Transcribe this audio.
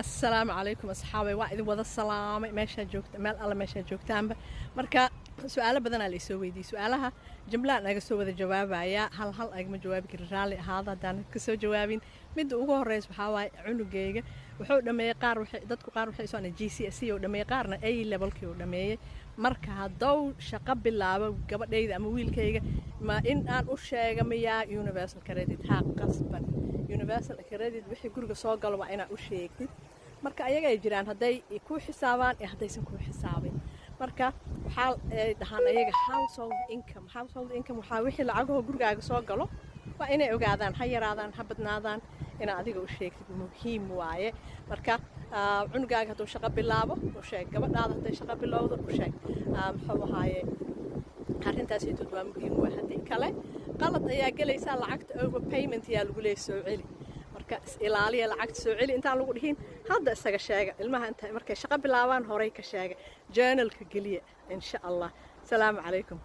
Assalaamu calaykum, asxaabay. Waa idin wada salaamay meeshaa joogta, meel alle meeshaa joogtaanba. Marka su-aalo badanaa la isoo weydiiyey. Su-aalaha jumlaan naga soo wada jawaabayaa, hal hal agma jawaabi karin. Raalli ahaada haddaan kasoo jawaabin. Midda ugu horeysa waxaa waaye, cunugayga wuxuu dhameeyey, qaar waxay dadku qaar waxay soo GCSE uu dhameeyey, qaarna A levelkii uu dhameeyey. Marka hadduu shaqo bilaabo gabadhayda ama wiilkayga, ma in aan u sheega miyaa Universal Credit? Haa, qasban. Universal Credit wixii guriga soo galo waa inaad u sheegtid. Marka ayaga ay jiraan hadday ku xisaabaan iyo haddaysan ku xisaabin. Marka waxaa ay dhahaan ayaga household income. Household income waxaa wixii lacagahoo gurigaaga soo galo waa inay ogaadaan, ha yaraadaan ha badnaadaan, inaad adiga u sheegtid muhiim waaye. Marka cunugaaga hadduu shaqo bilaabo, u sheeg. Gabadhaada hadday shaqo bilowdo, u sheeg. Muxuu ahaaye, arrintaasitood waa muhiim waay. Haddii kale qalad ayaa gelaysaa, lacagta overpayment yaa lagu leeyahy, soo celi. Marka is ilaaliya, lacagta soo celi intaan lagu dhihin hadda isaga sheega ilmaha. Inta markay shaqo bilaabaan horay ka sheega, journalka geliya, insha Allah. Asalaamu calaykum.